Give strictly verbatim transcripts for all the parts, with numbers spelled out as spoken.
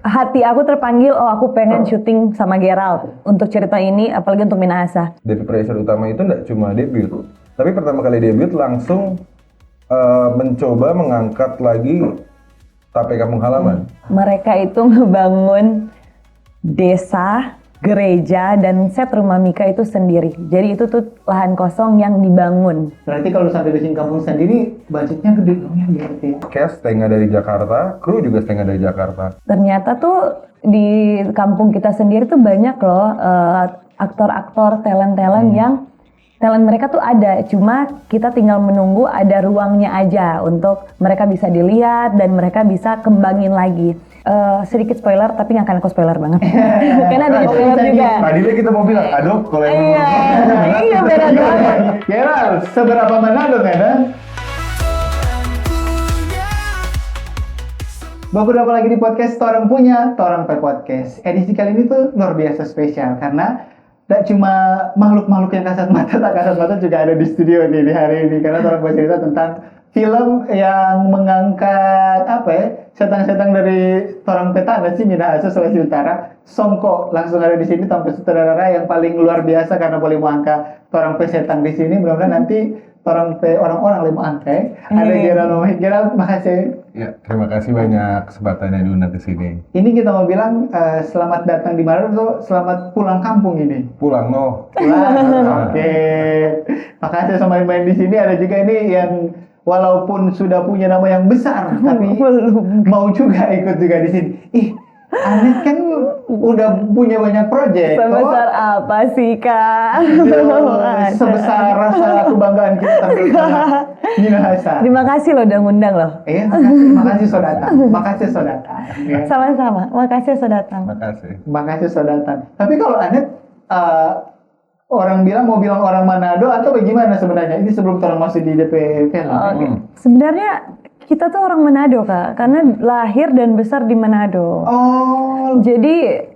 Hati aku terpanggil, oh, aku pengen syuting sama Gerald untuk cerita ini, apalagi untuk Minahasa. Depe pressure utama itu ndak cuma debut, tapi pertama kali debut langsung eh, mencoba mengangkat lagi Tape Kampung Halaman. Mereka itu ngebangun desa, gereja, dan set rumah Mika itu sendiri. Jadi itu tuh lahan kosong yang dibangun. Berarti kalau sampai bikin kampung sendiri, budgetnya gede dong ya berarti ya. Cast setengah dari Jakarta, kru juga setengah dari Jakarta. Ternyata tuh di kampung kita sendiri tuh banyak loh eh, aktor-aktor, talent-talent yang talent mereka tuh ada, cuma kita tinggal menunggu ada ruangnya aja untuk mereka bisa dilihat dan mereka bisa kembangin lagi. Eh, sedikit spoiler, tapi nggak akan aku spoiler banget. Karena ada spoiler juga. Tadi kita mau bilang, aduh, kalau yang Iya, iya benar banget. Gerald, seberapa Manado, Medan? Baku dapa lagi di podcast Torang Punya, Torang Pe Podcast. Edisi kali ini tuh luar biasa spesial karena tidak cuma makhluk-makhluk yang kasat mata, tak kasat mata juga ada di studio nih di hari ini karena orang bercerita tentang film yang mengangkat apa ya, setang-setang dari torang pe tana sih, Minahasa, Sulawesi Utara. Songko langsung ada di sini tanpa sutradara yang paling luar biasa karena boleh mau angka torang pe setang di sini. Mudah-mudahan nanti torang pe orang-orang lagi mau angka ya. Ada Gerald Nomi. Gerald, makasih. Ya, terima kasih banyak kesempatannya diundang ke sini. Ini kita mau bilang eh, selamat datang di Manado atau selamat pulang kampung ini? Pulang no. Pulang. Oke. Makasih sama main-main di sini. Ada juga ini yang walaupun sudah punya nama yang besar, tapi Belum. Mau juga ikut juga di sini. Ih, Anet kan udah punya banyak project. Sebesar apa sih, Kak? Aduh, sebesar rasa kebanggaan kita tampil sama Minahasa. Terima kasih loh udah ngundang loh. Eh, makasih, makasih so datang. Makasih so datang. Ya. Sama-sama. Makasih sudah datang. Makasih. Makasih so datang. Tapi kalau Anet eh, orang bilang mau bilang orang Manado atau bagaimana sebenarnya? Ini sebelum orang masuk di D P film. Oke. Sebenarnya kita tuh orang Manado, Kak, karena lahir dan besar di Manado. Oh, Jadi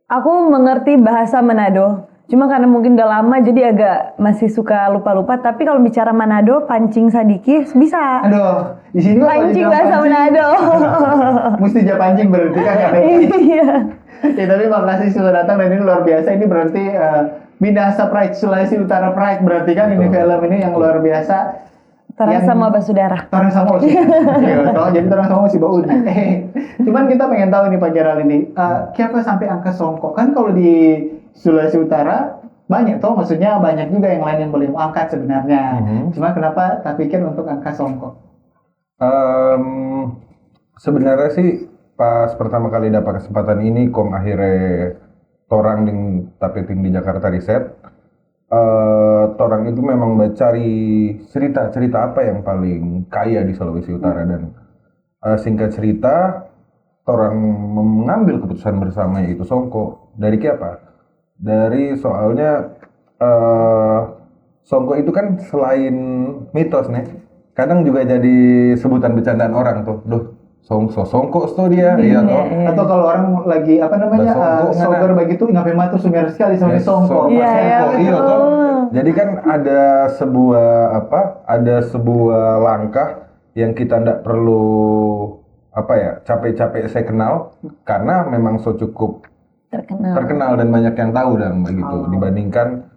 aku mengerti bahasa Manado. Cuma karena mungkin udah lama jadi agak masih suka lupa-lupa. Tapi kalau bicara Manado, pancing sadiki bisa. Aduh, di sini mah Pancing kalau bahasa pancing, Manado. Mesti ja pancing berarti kan. Iya. Ya, tapi makasih sudah datang dan ini luar biasa. Ini berarti eh, Minahasa Pride, Sulawesi Utara Pride berarti kan ini film ini yang luar biasa. Torang Yang sama basudara. Torang sama sih. Iya, toh, jadi torang sama sih bau. Cuman kita pengen tahu nih Pak Gerald ini, eh, kenapa sampai angka songko? Kan kalau di Sulawesi Utara banyak toh, maksudnya banyak juga yang lain yang boleh mau angkat sebenarnya. Mhm. Cuma kenapa tak pikir untuk angka songko? Em, sebenarnya sih pas pertama kali dapat kesempatan ini, kong akhirnya torang deng tapi tim di Jakarta Reset, eh, torang itu memang mencari cerita-cerita apa yang paling kaya di Sulawesi Utara dan eh, singkat cerita, torang mengambil keputusan bersama yaitu songko. Dari kiapa? Dari soalnya eh, songko itu kan selain mitos nih, kadang juga jadi sebutan bercandaan orang tuh. Duh, song so songko sto dia, iya toh. Atau kalau orang lagi apa namanya Basongko, eh, sober begitu, ngapain mah tuh sumer sekali sama Ya, songko. so- Iya, iya, songko, iya betul. toh. Jadi kan ada sebuah apa? Ada sebuah langkah yang kita ndak perlu apa ya, capek-capek saya kenal karena memang so cukup Terkenal. terkenal dan banyak yang tahu dan begitu Oh. dibandingkan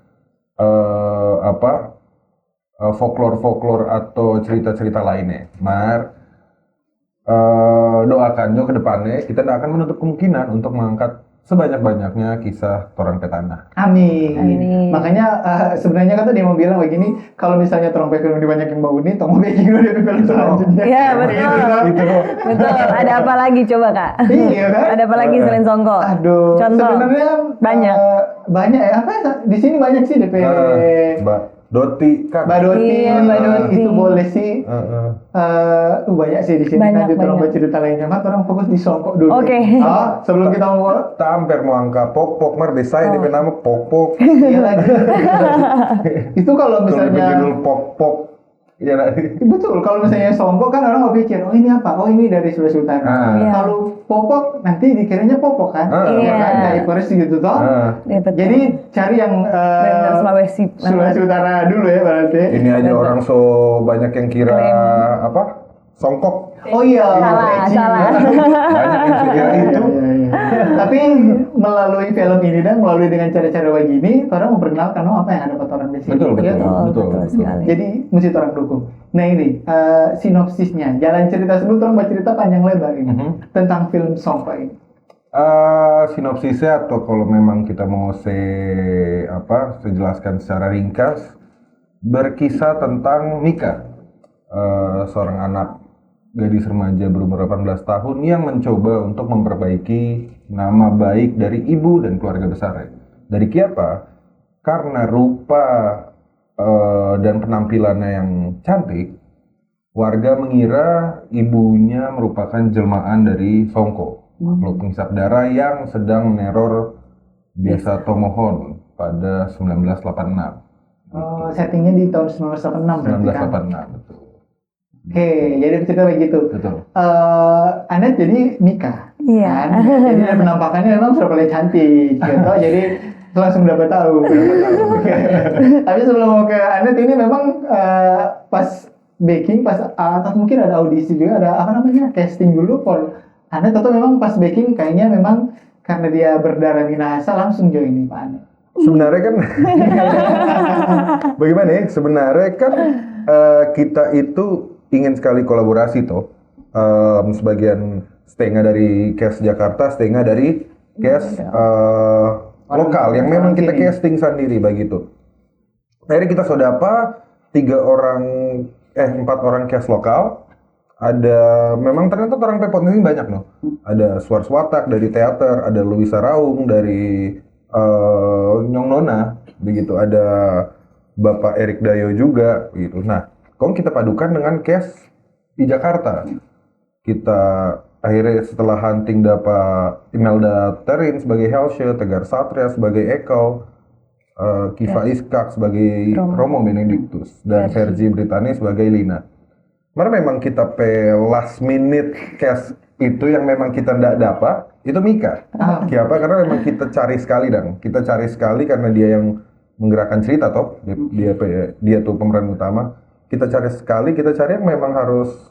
eh, apa eh, folklore-folklore atau cerita-cerita lainnya. Mar eh, doakan juga ke depannya kita tidak akan menutup kemungkinan untuk mengangkat sebanyak-banyaknya kisah torang pe tana. Amin. Amin. Makanya eh, sebenarnya kan tadi mau bilang begini, kalau misalnya torang pe film ini banyak yang bau nih, tong mau bikin dulu di film selanjutnya. Iya, betul. Itu loh. Betul. Ada apa lagi coba, Kak? Iya kan? Ada apa lagi selain songko? Aduh, Contoh. Sebenarnya Banyak. eh, banyak ya. Apa ya? Di sini banyak sih D P. Nah, Mbak Doti kan. Badoti, Iya, Badoti. Itu boleh sih. Heeh. Eh, uh, banyak sih di sini. Banyak, Nanti orang banyak. Bercerita lainnya, mah orang fokus di songko dulu. Oke. Oh, sebelum kita mau Tamper mau angka pok-pok mar desa Oh. D P nama pok-pok. Iya lagi. Itu kalau Kalau misalnya judul pok-pok. Iya lah. Betul, kalau misalnya songko kan orang mau pikir, oh ini apa? Oh ini dari Sulawesi Utara. Ah. Iya. Kalau popok nanti dikiranya popok kan? Ah. Iya. Ya kan? Dari Flores gitu toh. Ah. Iya, betul. Jadi cari yang eh, Benar, Sulawesi. Sulawesi Utara dulu ya berarti. Ini aja orang so banyak yang kira Klaim. apa? Songkok. Oh iya. Salah, salah. Banyak yang kira itu. Tapi melalui film ini dan melalui dengan cara-cara begini, orang memperkenalkan, oh, apa yang ada buat orang di sini. Betul, betul, Ya, toh? betul, betul. Sekali. Jadi mesti orang dukung. Nah ini uh, sinopsisnya, jalan cerita sebelum orang bercerita panjang lebar ini Mhm. tentang film Songkok ini. Eh, sinopsisnya atau kalau memang kita mau se apa, saya jelaskan secara ringkas, berkisah tentang Mika, eh, seorang anak gadis remaja berumur delapan belas tahun yang mencoba untuk memperbaiki nama baik dari ibu dan keluarga besar. Dari kiapa? Karena rupa eh, dan penampilannya yang cantik, warga mengira ibunya merupakan jelmaan dari Songko, makhluk pengisap darah yang sedang meneror desa Tomohon pada sembilan belas delapan enam. Oh, settingnya di tahun sembilan belas delapan enam berarti kan? sembilan belas delapan enam, betul. Oke, jadi cerita begitu. Betul. Eh, Anet jadi Mika. Iya. Kan? Jadi dari penampakannya memang sudah paling cantik, gitu. Jadi langsung dapat tahu. Tapi sebelum mau ke Anet ini memang eh, pas backing, pas atau mungkin ada audisi juga, ada apa namanya, casting dulu for Anet, atau memang pas backing kayaknya memang karena dia berdarah Minahasa langsung join nih Pak Anet. Sebenarnya kan bagaimana ya? Sebenarnya kan eh, kita itu ingin sekali kolaborasi toh. Em, sebagian setengah dari cast Jakarta, setengah dari cast eh, lokal yang memang kita casting sendiri begitu. Akhirnya kita sudah dapat tiga orang, eh empat orang cast lokal. Ada memang ternyata orang pe potensi banyak loh. Ada Suar Swatak dari teater, ada Luisa Raung dari eh, Nyong Nona, begitu. Ada Bapak Erik Dayo juga, begitu. Nah, kong kita padukan dengan cast di Jakarta. Kita akhirnya setelah hunting dapat Imelda Terin sebagai Helshe, Tegar Satria sebagai Ekel, eh, Kiva Iskak sebagai Romo Benedictus dan Sergi Britani sebagai Lina. Mar memang kita pe last minute cast itu yang memang kita ndak dapat, itu Mika. Kiapa? Karena memang kita cari sekali dang. Kita cari sekali karena dia yang menggerakkan cerita toh. Dia dia, pe- dia tuh pemeran utama. Kita cari sekali, kita cari yang memang harus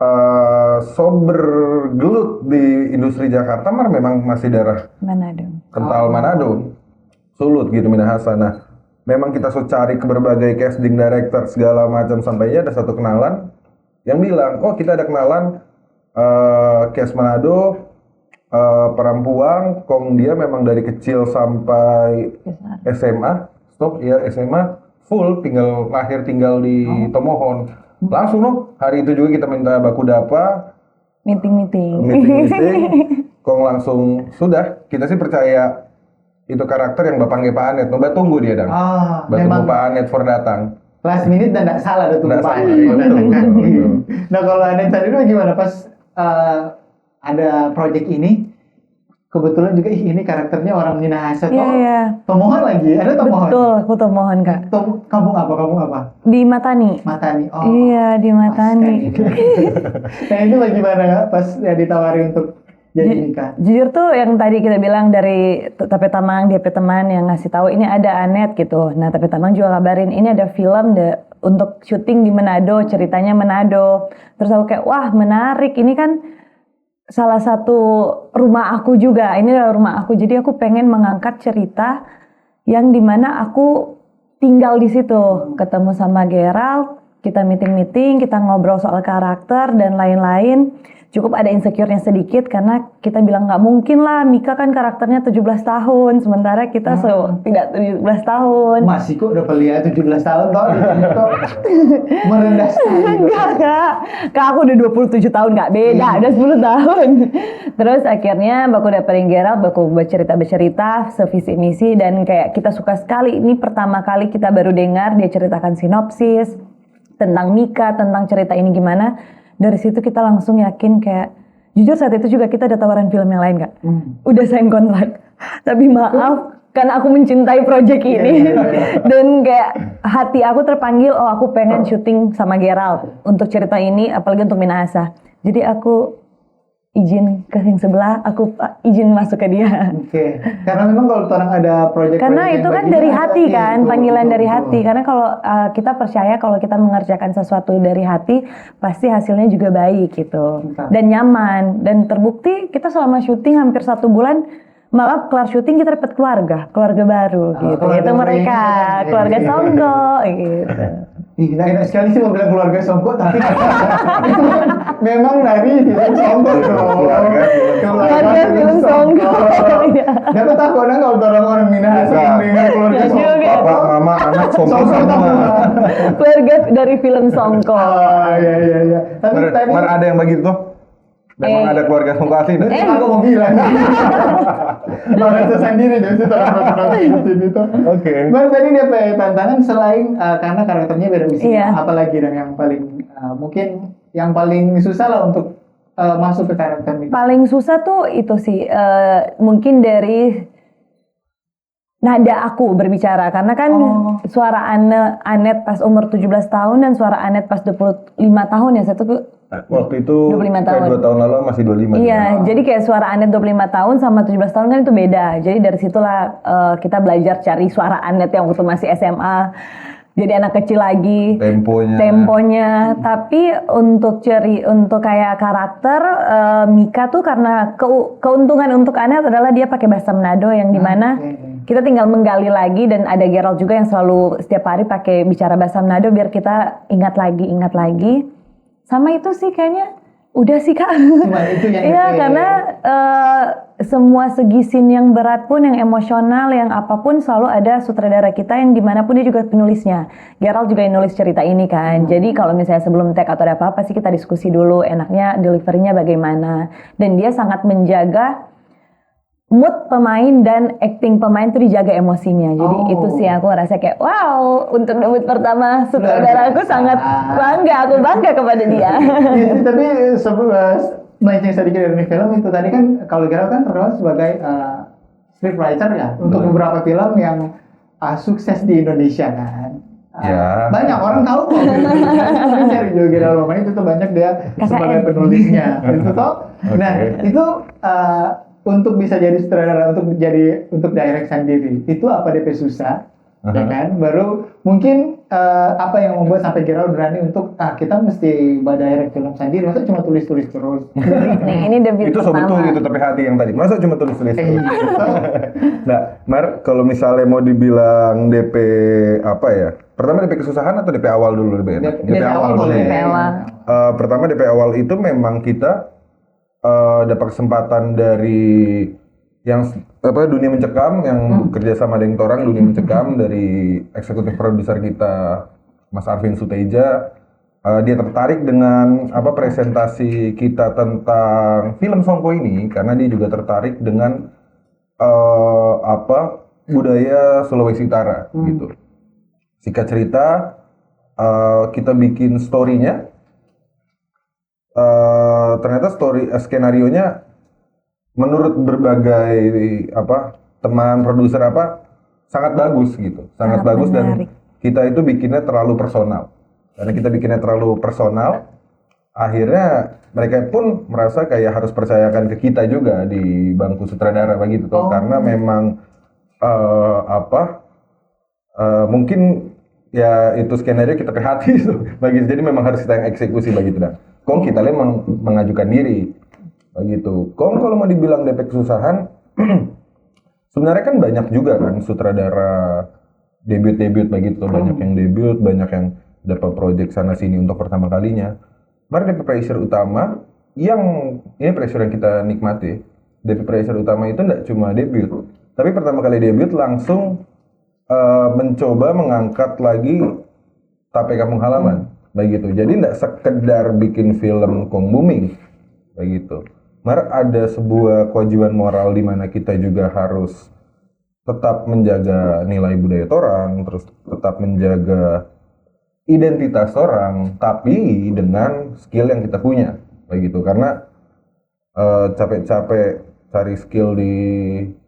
eh so bergelut di industri Jakarta, mar memang masih darah Manado. kental Manado, sulut gitu Minahasa. Nah, memang kita so cari ke berbagai casting director segala macam, sampainya ada satu kenalan yang bilang, oh kita ada kenalan eh cast Manado, eh perempuan, kong dia memang dari kecil sampai S M A, stop ya S M A, full tinggal lahir tinggal di Tomohon. Langsung no, hari itu juga kita minta baku dapa, Meeting-meeting. meeting-meeting, kong langsung sudah. Kita sih percaya itu karakter yang bapangge Pak Anet, no batunggu dia dang. Ah, Batunggu memang Pak Anet for datang. Last minute dan nggak salah ada tunggu Nggak Pak salah, Anet. iya, betul, betul, betul. Nah kalau Anet sendiri gimana pas eh, ada project ini? Kebetulan juga ih, ini karakternya orang Minahasa Iya, toh. iya. Tomohon lagi, ada Tomohon. Betul, aku Tomohon, Kak. Tom- kampung apa? Kampung apa? Di Matani. Matani. Oh. Iya, di Matani. Nah itu bagaimana pas ya ditawari untuk jadi nikah? Jujur tuh yang tadi kita bilang dari t- tapi tamang dia pe teman yang ngasih tahu ini ada Anet gitu. Nah tapi tamang juga kabarin ini ada film de untuk syuting di Manado, ceritanya Manado. Terus aku kayak wah menarik, ini kan salah satu rumah aku juga. Ini adalah rumah aku. Jadi aku pengen mengangkat cerita yang dimana aku tinggal di situ, ketemu sama Gerald, kita meeting-meeting, kita ngobrol soal karakter dan lain-lain. Cukup ada insecure-nya sedikit karena kita bilang nggak mungkin lah Mika kan karakternya tujuh belas tahun, sementara kita so tidak tujuh belas tahun. Masih kok udah pelia tujuh belas tahun toh, di sini toh. Merendah sekali. Enggak kak, kak aku udah dua puluh tujuh tahun kak, beda udah sepuluh tahun. Terus akhirnya baku dapetin Gerald, baku bercerita bercerita sevisi misi dan kayak kita suka sekali. Ini pertama kali kita baru dengar dia ceritakan sinopsis tentang Mika, tentang cerita ini gimana. Dari situ kita langsung yakin kayak, jujur saat itu juga kita ada tawaran film yang lain kak. Udah sign kontrak. Tapi maaf, karena aku mencintai project ini. Dan kayak hati aku terpanggil, oh aku pengen syuting sama Gerald untuk cerita ini, apalagi untuk Minahasa. Jadi aku izin ke yang sebelah, aku uh, izin masuk ke dia. Oke, karena memang kalau orang ada project Karena itu kan dari hati kan, panggilan dari hati. Karena kalau uh, kita percaya kalau kita mengerjakan sesuatu dari hati, pasti hasilnya juga baik gitu. Dan nyaman. Dan terbukti kita selama syuting hampir satu bulan, malah kelar syuting kita dapat keluarga, keluarga baru gitu. Itu mereka, keluarga Songko gitu. Ih, nah, enak sekali sih mau bilang keluarga Songko, tapi memang dari film Songko dong. Keluarga film Songko. Dapat tahu kan kalau orang-orang Minahasa yang dengar keluarga Songko. Papa, mama, anak Songko semua. Keluarga dari film Songko. Ah, iya, iya, iya. Tapi tadi ada yang begitu tuh. Memang eh. ada keluarga Songko asli. Nah, aku mau bilang. Bahasa sendiri jadi orang di sini tuh. Oke. Bang, tadi dia punya tantangan selain uh, karena karakternya beda usia. Iya. Apalagi dong yang paling uh, mungkin yang paling susah lah untuk uh, masuk ke karakter ini. Paling susah tuh itu sih uh, mungkin dari nada aku berbicara karena kan oh. suara Ane, Anet pas umur tujuh belas tahun dan suara Anet pas dua puluh lima tahun ya satu Waktu itu dua puluh lima tahun. Dua tahun lalu masih dua puluh lima. Iya, ya. Jadi kayak suara Anet dua puluh lima tahun sama tujuh belas tahun kan itu beda. Jadi dari situlah uh, kita belajar cari suara Anet yang waktu masih S M A. Jadi anak kecil lagi. Temponya. Temponya. Tapi untuk ceri untuk kayak karakter uh, Mika tuh karena ke, keuntungan untuk Anet adalah dia pakai bahasa Manado yang dimana okay. kita tinggal menggali lagi dan ada Gerald juga yang selalu setiap hari pakai bicara bahasa Manado biar kita ingat lagi, ingat lagi. Sama itu sih kayaknya udah sih kak. Cuma itu yang Iya karena uh, semua segi scene yang berat pun, yang emosional, yang apapun selalu ada sutradara kita yang dimanapun dia juga penulisnya. Gerald juga yang nulis cerita ini kan. Hmm. Jadi kalau misalnya sebelum take atau ada apa-apa sih kita diskusi dulu enaknya deliverynya bagaimana. Dan dia sangat menjaga mood pemain dan acting pemain tuh dijaga emosinya. Jadi oh. itu sih aku ngerasa kayak wow, untuk debut pertama sutradara aku sangat bangga, aku bangga kepada dia. Iya sih, tapi sebelum melenceng sedikit dari film itu tadi kan kalau Gerald kan terkenal sebagai uh, script writer ya untuk beberapa film yang uh, sukses di Indonesia kan. Uh, ya. Banyak orang tahu kok. Dari Gerald Lomani itu tuh banyak dia sebagai penulisnya, gitu toh. Nah, okay. itu uh, untuk bisa jadi sutradara, untuk jadi untuk direct sendiri, itu apa depe susah? Uh-huh. Ya kan? Baru mungkin uh, apa yang membuat sampai Gerald berani untuk ah kita mesti ba direct film sendiri, masa cuma tulis-tulis terus. Nih, ini debut Itu so betul itu tapi hati yang tadi. Masa cuma tulis-tulis terus? Eh, nah, Mar, kalau misalnya mau dibilang depe apa ya? Pertama depe kesusahan atau depe awal dulu depe enak? Depe awal dulu. Depe awal. Uh, pertama depe awal itu memang kita uh, dapat kesempatan dari yang apa dunia mencekam yang hmm. kerja sama dengan orang dunia mencekam dari eksekutif produser kita Mas Arvin Suteja uh, dia tertarik dengan apa presentasi kita tentang film Songko ini karena dia juga tertarik dengan uh, apa budaya Sulawesi Utara hmm. gitu. Singkat cerita uh, kita bikin story-nya uh, ternyata story uh, skenario-nya menurut berbagai apa teman produser apa sangat bagus gitu, sangat, sangat bagus menarik. Dan kita itu bikinnya terlalu personal karena kita bikinnya terlalu personal akhirnya mereka pun merasa kayak harus percayakan ke kita juga di bangku sutradara begitu toh oh. Karena memang uh, apa uh, mungkin ya itu skenario kita pehati itu bagi jadi memang harus kita yang eksekusi begitu dah kong kita memang mengajukan diri begitu kong kalau mau dibilang depe kesusahan sebenarnya kan banyak juga kan sutradara debut-debut begitu hmm. Banyak yang debut banyak yang dapat project sana sini untuk pertama kalinya mari depe pressure utama yang ini pressure yang kita nikmati depe pressure utama itu ndak cuma debut tapi pertama kali debut langsung uh, mencoba mengangkat lagi Tape Kampung Halaman, begitu. Jadi ndak sekedar bikin film kong booming, begitu. Mar ada sebuah kewajiban moral di mana kita juga harus tetap menjaga nilai budaya torang, terus tetap menjaga identitas orang, tapi dengan skill yang kita punya, begitu. Karena uh, capek-capek cari skill di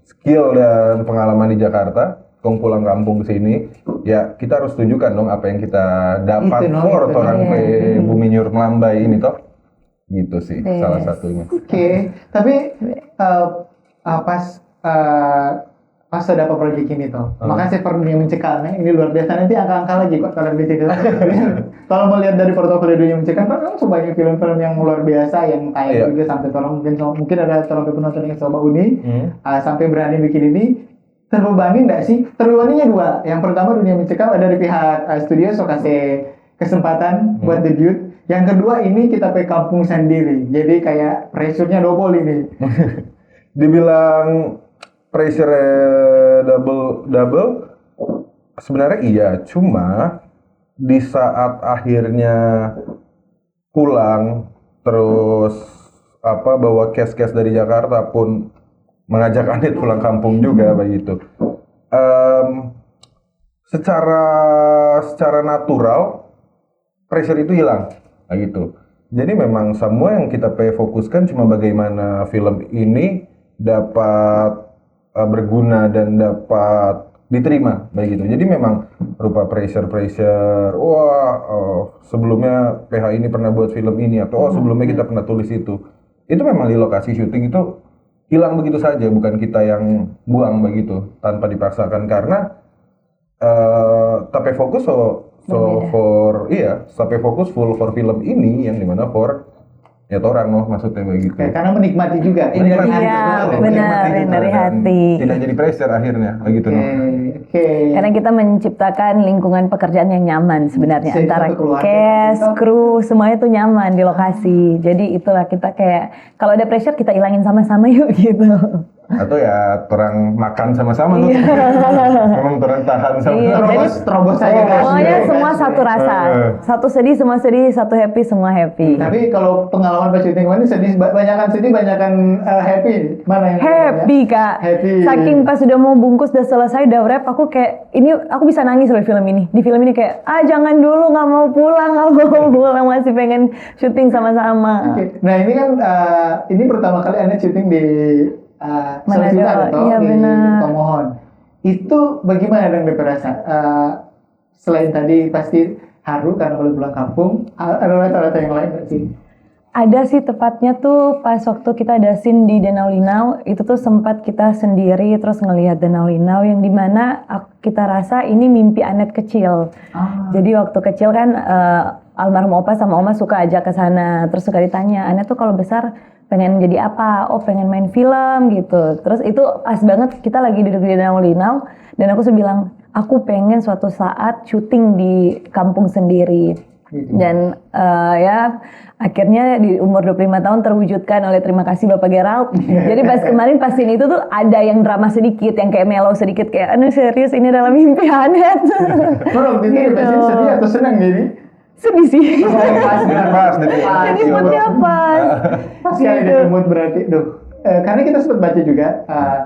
skill dan pengalaman di Jakarta, kong pulang kampung ke sini, ya kita harus tunjukkan dong apa yang kita dapat for orang ke bumi nyur melambai ini toh. Gitu sih, Yes. salah satunya. Oke, tapi uh, uh, pas uh, pas ada apa proyek ini tuh, Hmm. makasih per yang mencekam ya, ini luar biasa. Nanti angka-angka lagi kok kalau di sini. Kalau mau lihat dari portofolio dunia mencekam kan, kan banyak film-film yang luar biasa yang kayak Iya. juga sampai tolong mungkin mungkin ada tolong penonton yang coba uni Hmm. uh, sampai berani bikin ini. Terbebani nggak sih? Terbebaninya dua. Yang pertama dunia mencekam ada di pihak uh, studio so kasih kesempatan Hmm. buat debut. Yang kedua ini kita pe kampung sendiri. Jadi kayak pressure-nya double ini. Dibilang pressure double double, sebenarnya iya, cuma di saat akhirnya pulang, terus apa, bawa case-case dari Jakarta pun mengajak Anit pulang kampung juga begitu. Em, secara secara natural pressure itu hilang, begitu. Jadi memang semua yang kita pe fokuskan cuma bagaimana film ini dapat eh, berguna dan dapat diterima, begitu. Jadi memang rupa pressure-pressure, wah, eh, sebelumnya P H ini pernah buat film ini, atau oh sebelumnya kita pernah tulis itu. Itu memang di lokasi syuting itu hilang begitu saja, bukan kita yang buang begitu tanpa dipaksakan, karena eh tapi fokus so, so Berbeda. For iya, tapi fokus full for film ini, yang dimana for ya orang noh, maksudnya begitu. Kayak karena menikmati juga. Eh, Menikmati. dari Iya, hati. benar, Menikmati dari juga, dan hati. Tidak jadi pressure akhirnya, begitu Oke, noh. oke. Karena kita menciptakan lingkungan pekerjaan yang nyaman sebenarnya, Sehingga antara keluarga cast, kita kru, semuanya tuh nyaman di lokasi. Jadi itulah kita kayak kalau ada pressure kita ilangin sama-sama yuk gitu. Atau ya orang makan sama-sama tuh. Iya. Memang orang tahan sama. Iya, jadi Terobos, terobos aja. Pokoknya Kasih. semua satu rasa, Eh. satu sedih semua sedih, satu happy semua happy. Tapi kalau pengalaman pas syuting kemarin sedih, ba- banyakan sedih, banyakan eh, happy. Mana yang Happy kak. Happy. Saking pas udah mau bungkus udah selesai udah wrap, aku kayak ini aku bisa nangis loh di film ini. Di film ini kayak ah jangan dulu, nggak mau pulang, nggak mau pulang, masih pengen syuting sama-sama. Oke. Nah ini kan eh, ini pertama kali Anit syuting di eh, Manado. Sulawesi Utara toh, Iya, di benar. Tomohon. Itu bagaimana dong depe rasa? Eh, selain tadi pasti haru karena boleh pulang kampung, a- ada rasa-rasa yang lain nggak sih? Ada sih, tepatnya tuh pas waktu kita ada scene di Danau Linau, itu tuh sempat kita sendiri terus ngelihat Danau Linau yang dimana ak- kita rasa ini mimpi Anit kecil. Ah. Jadi waktu kecil kan eh, almarhum opa sama oma suka ajak ke sana, terus suka ditanya, "Anit tuh kalau besar pengen jadi apa?" "Oh, pengen main film," gitu. Terus itu pas banget kita lagi duduk di Danau Linau dan aku sudah bilang, "Aku pengen suatu saat syuting di kampung sendiri." Gitu. Dan eh, ya akhirnya di umur dua puluh lima tahun terwujudkan oleh, terima kasih Bapak Gerald. Jadi pas kemarin pas scene itu tuh ada yang drama sedikit, yang kayak mellow sedikit, kayak aduh serius ini adalah mimpi Anit. Kalau waktu itu Gitu. Sedih atau senang ini? Sedih sih. Pas, pas, pas, Jadi moodnya pas. Pas sekali Gitu. Dapet mood berarti. Duh. Eh, karena kita sempat baca juga eh,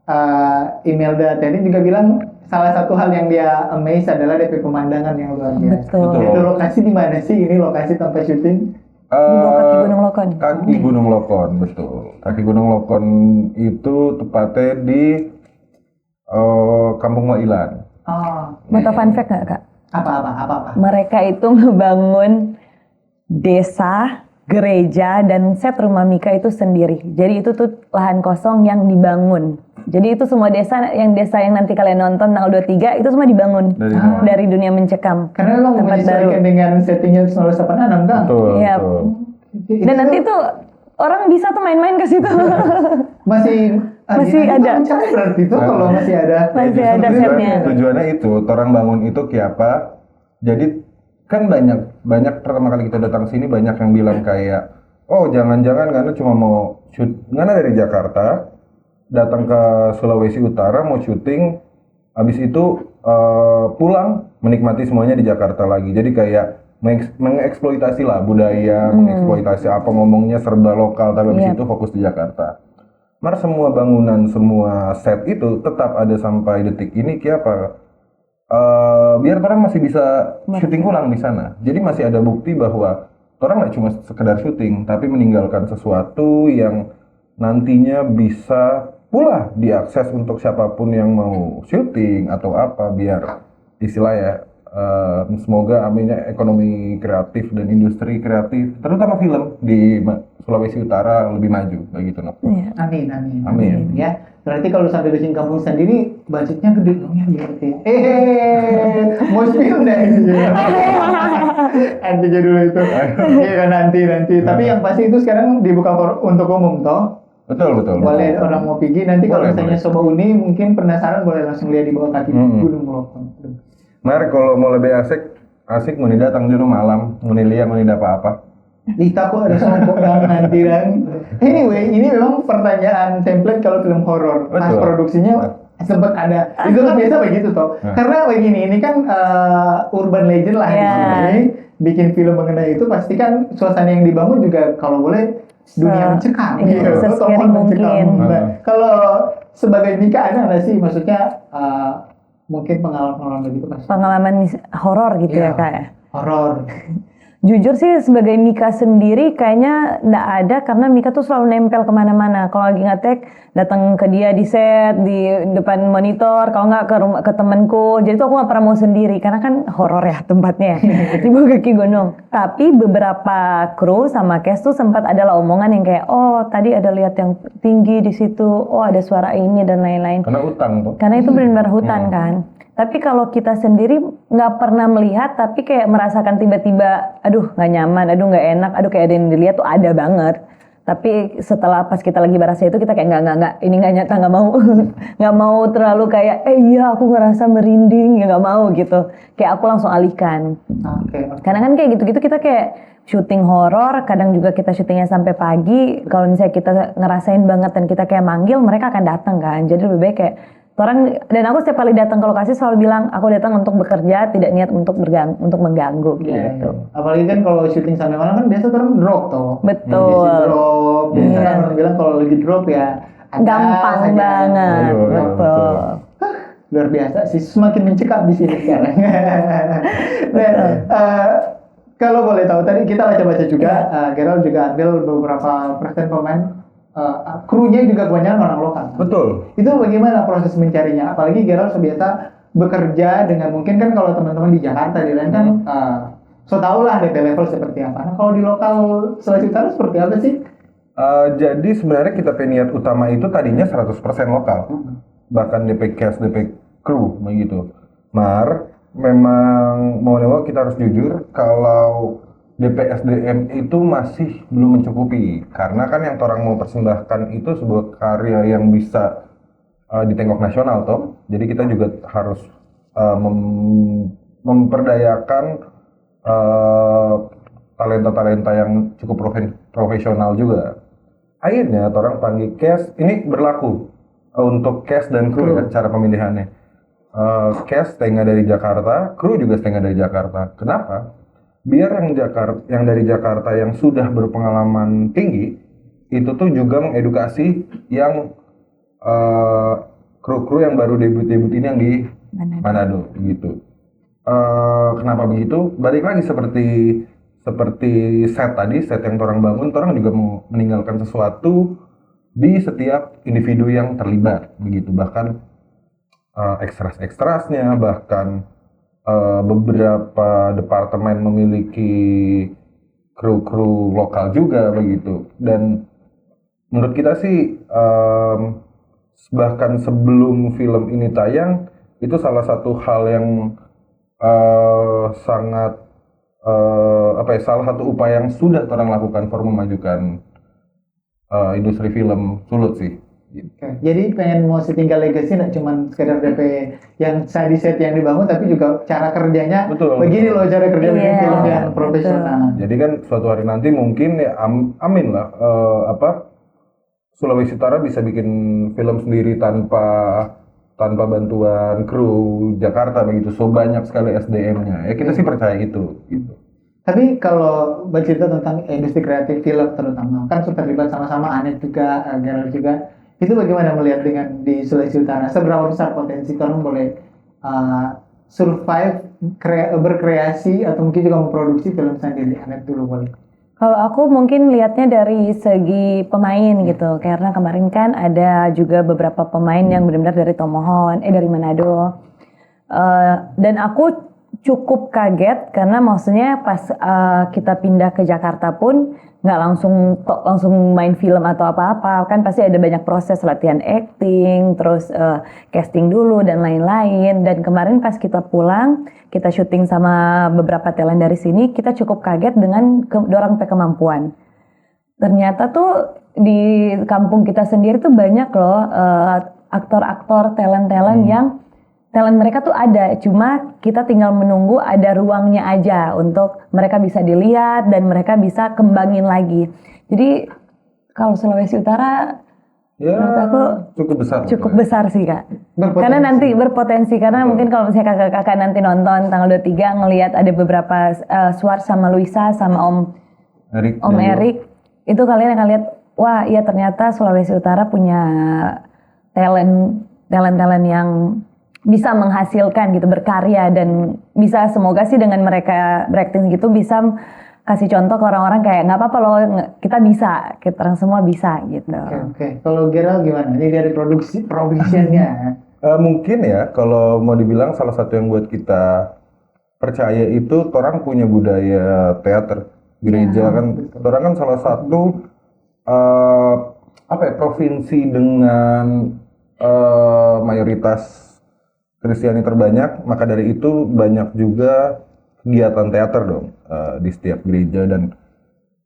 eh, Imelda Teddy juga bilang salah satu hal yang dia amaze adalah depe pemandangan yang luar biasa. Betul. Itu lokasi di mana sih ini lokasi tempat syuting? Di bawah kaki Eh, Gunung Lokon. Kaki Gunung Lokon, betul. Kaki Gunung Lokon itu tepatnya di eh, Kampung Wailan. Oh, Mau tau fun fact nggak kak? Apa-apa, apa-apa. Mereka itu ngebangun desa, gereja, dan set rumah Mika itu sendiri. Jadi itu tuh lahan kosong yang dibangun. Jadi itu semua desa yang desa yang nanti kalian nonton tanggal dua puluh tiga itu semua dibangun Dari Ah. dari dunia mencekam. Karena memang Tempat menyesuaikan baru. Dengan settingnya sembilan puluh delapan enam kan? Betul, Iya. betul. Itu Dan nanti tuh orang bisa tuh main-main ke situ. masih Masih nanti ada. Mencari berarti itu Nah. kalau masih ada. Masih Justru ada tujuan- setnya. Tujuannya itu, orang bangun itu kayak apa? Jadi kan banyak banyak pertama kali kita datang sini banyak yang bilang kayak, "Oh, jangan-jangan karena cuma mau shoot, karena dari Jakarta datang ke Sulawesi Utara mau syuting, habis itu eh, pulang menikmati semuanya di Jakarta lagi." Jadi kayak mengeks- mengeksploitasi lah budaya, Hmm. mengeksploitasi apa ngomongnya serba lokal, tapi habis Iya. Itu fokus di Jakarta. Mar semua bangunan, semua set itu tetap ada sampai detik ini. Kayak apa? Eh, biar orang masih bisa Betul. Syuting ulang di sana. Jadi masih ada bukti bahwa orang nggak cuma sekedar syuting, tapi meninggalkan sesuatu yang nantinya bisa pula diakses untuk siapapun yang mau syuting atau apa, biar istilahnya Eh, semoga aminnya ekonomi kreatif dan industri kreatif, terutama film di Ma- Sulawesi Utara lebih maju, begitu, no. Iya. Amin, amin. Amin. Ya, berarti kalau sampai bikin kampung sendiri, budgetnya gede dong ya berarti. Eh, mau spill deh. Nanti aja dulu itu. Iya kan, nanti nanti. Tapi yang pasti itu sekarang dibuka for- untuk umum toh. Betul, betul. Boleh orang mau pergi nanti kalau Boleh, misalnya boleh. Sobat Uni mungkin penasaran boleh langsung lihat di bawah kaki Hmm. Gunung Lokon. Aduh. Mar, kalau mau lebih asik, asik ngoni datang dulu malam, ngoni lia, ngoni dapa apa. Ih, takut ada sompok dang nanti dang. Anyway, ini memang pertanyaan template kalau film horor. Pas Betul. Produksinya sempat ada. Itu kan biasa begitu toh. Nah. Karena begini, ini kan eh, urban legend lah di Iya. sini. Bikin film mengenai itu pasti kan suasana yang dibangun juga kalau boleh dunia Se- mencekam. iya, Gitu. se-scary Tokoh mencekam. mungkin. Nah, kalau sebagai Mika ada nggak sih, maksudnya eh, mungkin pengalaman-pengalaman begitu pasti? Pengalaman mis- horor gitu ya Iya. kak ya. Horor. Jujur sih sebagai Mika sendiri kayaknya nggak ada karena Mika tuh selalu nempel kemana-mana. Kalau lagi ngetek datang ke dia di set, di depan monitor, kalau nggak ke rumah ke temanku. Jadi tuh aku nggak pernah mau sendiri karena kan horor ya tempatnya ya, di bawah kaki gunung. Tapi beberapa kru sama cast tuh sempat adalah omongan yang kayak, oh tadi ada lihat yang tinggi di situ, oh ada suara ini dan lain-lain. Karena utang tuh. Karena itu benar-benar hutan kan. Tapi kalau kita sendiri nggak pernah melihat, tapi kayak merasakan tiba-tiba, aduh nggak nyaman, aduh nggak enak, aduh kayak ada yang dilihat tuh ada banget. Tapi setelah pas kita lagi merasa itu kita kayak nggak nggak nggak ini nggak nyata nggak mau nggak mau terlalu kayak eh iya aku ngerasa merinding ya nggak mau gitu. Kayak aku langsung alihkan. Oke. Oke. Karena kan kayak gitu-gitu kita kayak syuting horor, kadang juga kita syutingnya sampai pagi. Kalau misalnya kita ngerasain banget dan kita kayak manggil, mereka akan datang kan. Jadi lebih baik kayak orang dan aku setiap kali datang ke lokasi selalu bilang aku datang untuk bekerja, tidak niat untuk bergang untuk mengganggu Iya, gitu. iya. Apalagi kan kalau syuting sampai malam kan biasa orang drop tuh. Betul. Isi drop, biasa kan Iya. Orang bilang kalau lagi drop ya ada Gampang saja. banget, Iya, iya, betul. Luar biasa sih, semakin mencekam di sini sekarang. Nah, eh, kalau boleh tahu tadi kita baca-baca juga, eh, Gerald juga ambil beberapa persen pemain, eh, krunya juga kebanyakan orang lokal. Betul. Itu bagaimana proses mencarinya? Apalagi Gerald terbiasa bekerja dengan mungkin kan kalau teman-teman di Jakarta di lain kan eh, so tau lah D P level seperti apa. Nah kalau di lokal Sulawesi Utara seperti apa sih? Eh, jadi sebenarnya kita pe niat utama itu tadinya seratus persen lokal. Bahkan D P cast, D P kru begitu. Mar, memang mau nggak mau kita harus jujur kalau D P S D M itu masih belum mencukupi. Karena kan yang orang mau persembahkan itu sebuah karya yang bisa eh, di tengok nasional toh. Jadi kita juga harus eh, mem- memperdayakan eh, talenta-talenta yang cukup profe- profesional juga. Akhirnya orang panggil cast, ini berlaku eh, untuk cast dan kru ya, cara pemilihannya. Eh, cast setengah dari Jakarta, kru juga setengah dari Jakarta. Kenapa? Biar yang Jakarta, yang dari Jakarta yang sudah berpengalaman tinggi itu tuh juga mengedukasi yang eh, kru-kru yang baru debut-debut ini yang di Manado. Manado gitu. Eh, kenapa begitu? Balik lagi seperti seperti set tadi, set yang orang bangun, orang juga mau meninggalkan sesuatu di setiap individu yang terlibat begitu. Bahkan eh, ekstras-ekstrasnya, bahkan eh, beberapa departemen memiliki kru-kru lokal juga begitu. Dan menurut kita sih em, bahkan sebelum film ini tayang itu salah satu hal yang eh, sangat eh, apa ya salah satu upaya yang sudah orang lakukan for memajukan eh, industri film Sulut sih. Oke, jadi pengen mau setinggal legacy nggak cuma sekedar D P yang tadi set yang dibangun, tapi juga cara kerjanya. Betul, Begini betul. Loh cara kerja bikin Iya, film yang betul. Profesional. Jadi kan suatu hari nanti mungkin ya am- amin lah eh, apa Sulawesi Utara bisa bikin film sendiri tanpa tanpa bantuan kru Jakarta begitu. So banyak sekali S D M-nya. Ya kita sih percaya itu gitu. Tapi kalau bercerita tentang industri kreatif film terutama, kan sudah terlibat sama-sama Anet juga, eh, Gerald juga. Itu bagaimana melihat dengan di Sulawesi Utara? Seberapa besar potensi orang boleh uh, survive, kre- berkreasi atau mungkin juga memproduksi film sendiri? Anet dulu boleh. Kalau aku mungkin lihatnya dari segi pemain gitu, karena kemarin kan ada juga beberapa pemain yang benar-benar dari Tomohon, eh dari Manado. Eh, dan aku cukup kaget karena maksudnya pas, eh, kita pindah ke Jakarta pun nggak langsung to-, langsung main film atau apa-apa, kan pasti ada banyak proses latihan acting, terus, eh, casting dulu dan lain-lain. Dan kemarin pas kita pulang, kita syuting sama beberapa talent dari sini, kita cukup kaget dengan ke-, dorang pe kemampuan. Ternyata tuh di kampung kita sendiri tuh banyak loh, eh, aktor-aktor, talent-talent yang talent mereka tuh ada, cuma kita tinggal menunggu ada ruangnya aja untuk mereka bisa dilihat dan mereka bisa kembangin lagi. Jadi kalau Sulawesi Utara, Ya, menurut aku cukup besar. Cukup besar sih, Kak. Berpotensi. Karena nanti berpotensi, karena mungkin kalau misalnya kakak-kakak nanti nonton tanggal dua tiga ngelihat ada beberapa, eh, Suar sama Luisa sama Om Erik Om Daniel. Erik, itu kalian akan lihat, wah, iya, ternyata Sulawesi Utara punya talent, talent-talent yang bisa menghasilkan gitu, berkarya, dan bisa, semoga sih dengan mereka berakting gitu bisa kasih contoh ke orang-orang kayak, "Nggak apa-apa loh, nge- kita bisa, kita orang semua bisa," gitu. Oke, oke. Kalau Gerald gimana? Ini dari produksi, produksinya. Eh, mungkin ya, kalau mau dibilang salah satu yang buat kita percaya itu, torang punya budaya teater gereja kan. Torang kan salah satu, eh, apa ya, provinsi dengan, eh, mayoritas Kristiani terbanyak, maka dari itu banyak juga kegiatan teater dong, eh, di setiap gereja. Dan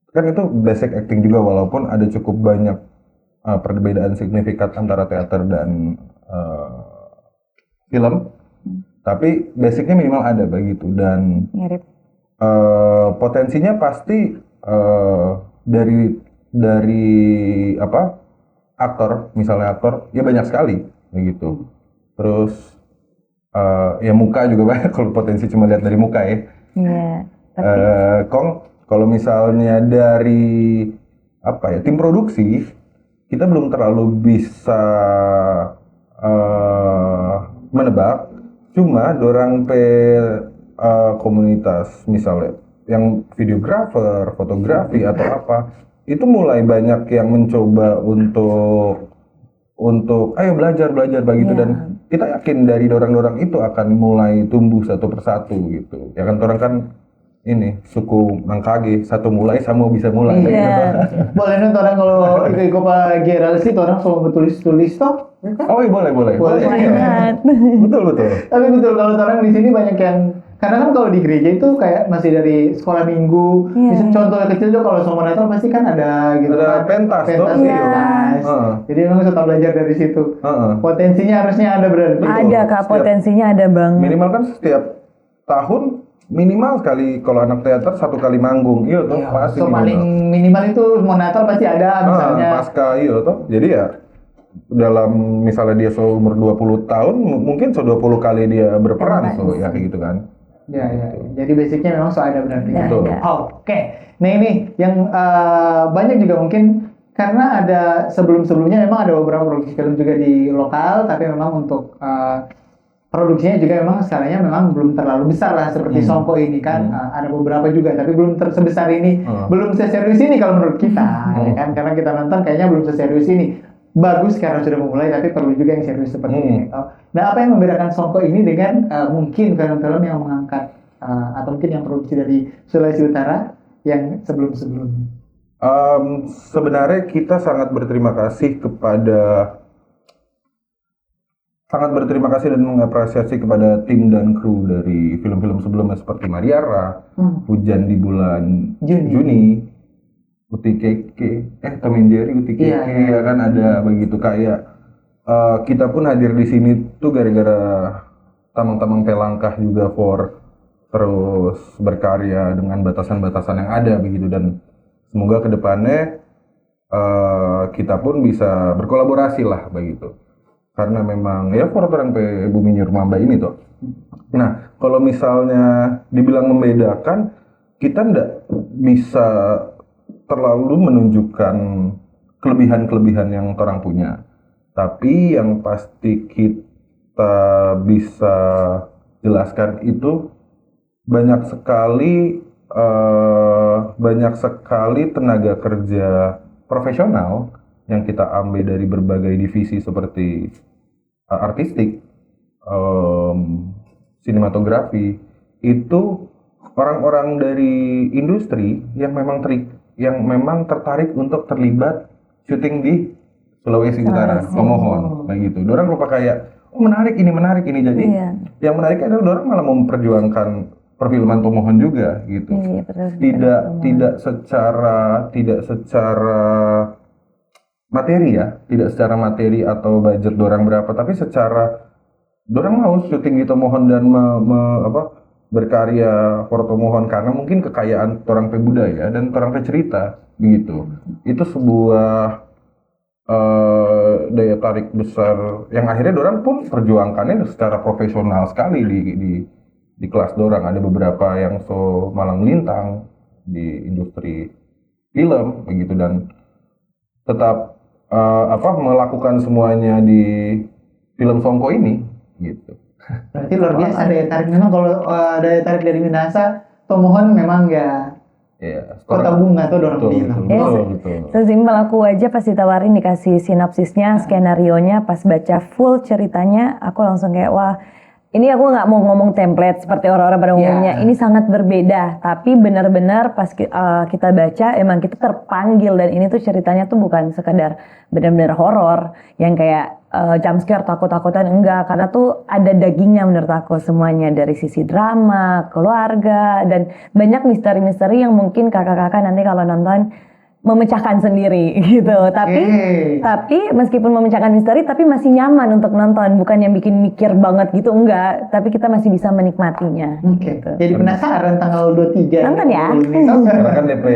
kan itu basic acting juga, walaupun ada cukup banyak, eh, perbedaan signifikan antara teater dan, eh, film, tapi basicnya minimal ada begitu. Dan Mirip. eh, potensinya pasti, eh, dari dari apa, aktor, misalnya aktor, ya banyak sekali begitu. Terus, eh, ya muka juga banyak kalau potensi cuma lihat dari muka ya. Iya. Tapi Eh, Kong, kalau misalnya dari apa ya, tim produksi, kita belum terlalu bisa, eh, menebak. Cuma dorang pe, eh, komunitas, misalnya yang videographer, fotografi atau apa, itu mulai banyak yang mencoba untuk untuk ayo belajar, belajar begitu. Iya. Dan kita yakin dari dorang-dorang itu akan mulai tumbuh satu persatu gitu. Ya kan, orang kan ini suku Mangkage, satu mulai samua bisa mulai. Iya. Boleh nih orang kalau iko-iko pa Gerald sih, orang selalu tulis-tulis toh, ya kan? Oh iya, boleh, boleh. Boleh. Why not? Betul, betul. Tapi betul, kalau orang di sini banyak yang, karena kan kalau di gereja itu kayak masih dari sekolah minggu, Iya. misal contoh kecil tuh, kalau somo Natal pasti kan ada gitu Ada kan. pentas, toh? Pentas, Iya. pentas. Heeh. Jadi memang suka belajar dari situ. Heeh. Potensinya harusnya ada berarti. Betul. Ada, Kak, Setiap- potensinya ada banget. Minimal kan setiap tahun minimal sekali, kalau anak teater satu kali manggung, iya toh, Iya, pasti so minimal. Paling minimal itu mau Natal pasti ada, Ah, misalnya. Pasca, iya toh. Jadi ya dalam misalnya dia seumur dua puluh tahun, mu- mungkin so dua puluh kali dia berperan, Berperan. So ya kayak gitu kan. Ya, ya. Jadi basicnya memang so ada berarti. Ya, Betul. ya. Oke. Nah, ini yang eh, banyak juga mungkin karena ada sebelum-sebelumnya memang ada beberapa produksi film juga di lokal, tapi memang untuk eh, produksinya juga memang skalanya memang belum terlalu besar lah seperti Hmm. Songko ini kan. Hmm. Eh, ada beberapa juga, tapi belum ter- sebesar ini, Hmm. belum seserius ini kalau menurut kita, ya Hmm. kan? Karena kita nonton kayaknya belum seserius ini. Bagus karena sudah memulai, tapi perlu juga yang serius seperti Hmm. ini. Oh. Nah, apa yang membedakan Songko ini dengan eh, mungkin film-film yang mengangkat eh, atau mungkin yang produksi dari Sulawesi Utara yang sebelum-sebelumnya? Em, sebenarnya kita sangat berterima kasih kepada sangat berterima kasih dan mengapresiasi kepada tim dan kru dari film-film sebelumnya seperti Mariara, Hmm. Hujan di Bulan Juni. Juni, Uti Keke, eh, Tom and Jerry, Uti Keke, Iya, iya. Ya kan, ada begitu. Kayak eh, kita pun hadir di sini tuh gara-gara tamang-tamang pe langkah juga for terus berkarya dengan batasan-batasan yang ada begitu. Dan semoga ke depannya eh, kita pun bisa berkolaborasi lah begitu. Karena memang ya for orang pe bumi Nyurmamba ini tuh. Nah, kalau misalnya dibilang membedakan, kita ndak bisa terlalu menunjukkan kelebihan-kelebihan yang orang punya. Tapi yang pasti kita bisa jelaskan itu banyak sekali eh, banyak sekali tenaga kerja profesional yang kita ambil dari berbagai divisi seperti eh, artistik, em, sinematografi, itu orang-orang dari industri yang memang teri- yang memang tertarik untuk terlibat syuting di Sulawesi Utara, Sulawesi. Tomohon, begitu. Dorang rupa kayak, "Oh, menarik ini, menarik ini." Jadi, iya, yang menarik adalah dorang malah memperjuangkan perfilman Tomohon juga gitu. Iya, betul. Tidak, betul. Tidak secara, tidak secara materi ya, tidak secara materi atau budget dorang berapa, tapi secara dorang mau syuting di Tomohon dan me- me- apa, berkarya for Tomohon karena mungkin kekayaan orang pe budaya dan orang pe cerita begitu. Itu sebuah eh, daya tarik besar yang akhirnya dorang pun perjuangkannya secara profesional sekali di di di kelas dorang. Ada beberapa yang so malang lintang di industri film begitu dan tetap eh, apa, melakukan semuanya di film Songko ini gitu. Berarti luar biasa daya tarik. Memang kalau uh, daya tarik dari Minahasa, Tomohon memang ya Iya, kota bunga tuh dorang bilang. Betul, betul. Sesimpel aku aja pas ditawarin dikasih sinopsisnya, skenario-nya, pas baca full ceritanya, aku langsung kayak, "Wah, ini aku nggak mau ngomong template seperti orang-orang pada umumnya. Ini sangat berbeda." Tapi benar-benar pas ki- uh, kita baca, emang kita terpanggil dan ini tuh ceritanya tuh bukan sekedar benar-benar horor yang kayak uh, jump scare, takut-takutan, enggak, karena tuh ada dagingnya menurut aku semuanya, dari sisi drama, keluarga, dan banyak misteri-misteri yang mungkin kakak-kakak nanti kalau nonton memecahkan sendiri gitu. Tapi tapi meskipun memecahkan misteri, tapi masih nyaman untuk nonton, bukan yang bikin mikir banget gitu, enggak, tapi kita masih bisa menikmatinya. Oke. Jadi penasaran tanggal dua puluh tiga. Nonton ya. Karena kan D P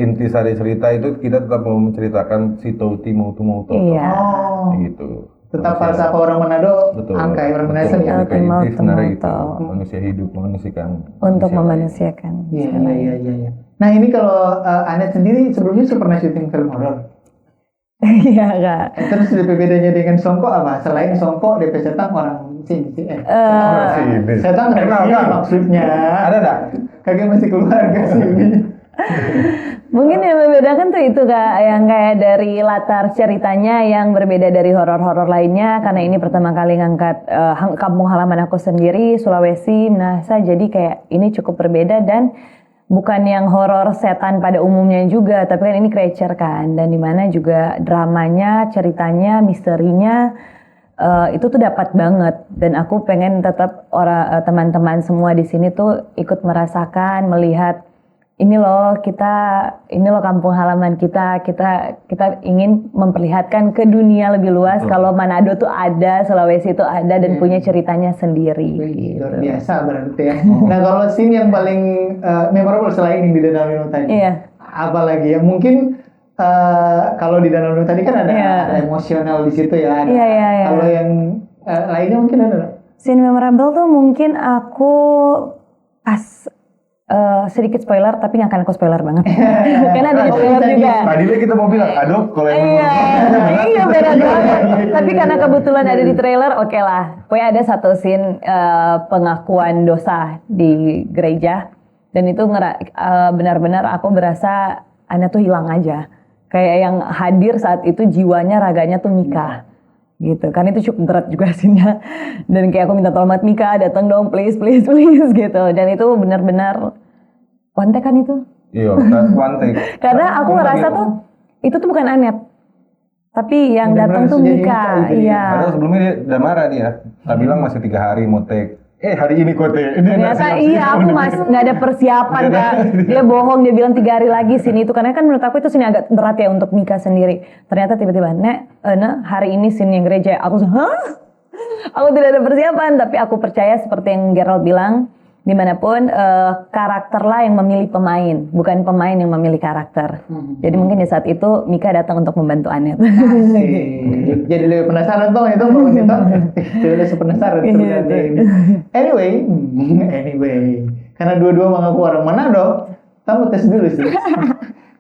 inti sari cerita itu kita tetap mau menceritakan si Touti Moutu Moutoto. Iya. Oh, Gitu. tetap falsafah orang Manado, Betul. angkai orang Manado. Betul. Iya, D P inti Moutu sebenarnya Moutoto. Itu manusia hidup, memanusiakan Untuk manusia lain. Memanusiakan. Iya, iya, iya, iya. Nah, ini kalau uh, Anet sendiri sebelumnya sudah pernah syuting film horor? Iya, Kak. Eh, terus lebih bedanya dengan Songko apa? Selain Songko, D P Setang orang sini sih. Eh, Eh, Sini. Setang dari Kenal, sini kenal. Maksudnya. Ada nggak? Kagak masih keluarga sini. Mungkin yang membedakan tuh itu, Kak, yang kayak dari latar ceritanya yang berbeda dari horor-horor lainnya, karena ini pertama kali ngangkat eh, hang- kampung halaman aku sendiri, Sulawesi, Minahasa, jadi kayak ini cukup berbeda dan bukan yang horor setan pada umumnya juga, tapi kan ini creature kan, dan dimana juga dramanya, ceritanya, misterinya eh, itu tuh dapat banget, dan aku pengen tetap orang eh, teman-teman semua di sini tuh ikut merasakan, melihat ini loh kita, ini loh kampung halaman kita, kita kita ingin memperlihatkan ke dunia lebih luas kalau Manado tuh ada, Sulawesi itu ada dan punya ceritanya sendiri. Wih, Gitu. Luar biasa berarti ya. Nah, kalau scene yang paling uh, memorable selain yang di Danau Lino tadi, Iya. Apa lagi ya? Mungkin uh, kalau di Danau Lino tadi kan ada, Iya. Ada emosional di situ ya. Ada. Iya, iya, iya. Kalau yang uh, lainnya mungkin ada nggak? Scene memorable tuh mungkin aku pas eh, sedikit spoiler, tapi nggak akan aku spoiler banget. Karena ada di trailer juga. Tadi kita mau bilang, aduh, kalau yang Iya, iya, berat banget. Tapi karena kebetulan ada di trailer, oke lah. Pokoknya ada satu scene eh, pengakuan dosa di gereja, dan itu ngera- eh, benar-benar aku berasa Ana tuh hilang aja. Kayak yang hadir saat itu jiwanya, raganya tuh Mika. Gitu. Karena itu cukup berat juga scene-nya. Dan kayak aku minta tolong buat Mika, datang dong, please, please, please gitu. Dan itu benar-benar one take kan itu. Iya, kan one take. Karena aku Aku rasa lagi- tuh itu tuh bukan Anet. Tapi yang Benar-benar datang tuh sudah Mika, Mika gitu ya. Iya. Padahal sebelumnya dia udah marah dia. Tak bilang masih tiga hari mau take. Eh, hari ini kote. Dia Ternyata ngasih- iya, aku masih nggak ada persiapan, Kak. Dia bohong, dia bilang tiga hari lagi scene itu. Karena kan menurut aku itu scene agak berat ya untuk Mika sendiri. Ternyata tiba-tiba, Nek, eh, Nek, hari ini scene yang gereja. Aku, hah? Aku tidak ada persiapan, tapi aku percaya seperti yang Gerald bilang, dimanapun eh, karakter lah yang memilih pemain, bukan pemain yang memilih karakter. Jadi mungkin di saat itu Mika datang untuk membantu Anet. Asik. Jadi lebih penasaran tuh itu kalau gitu. Jadi lebih penasaran Iya, sebenarnya itu. Ini. Anyway, anyway, karena dua-dua mengaku orang Manado, kamu tes dulu sih.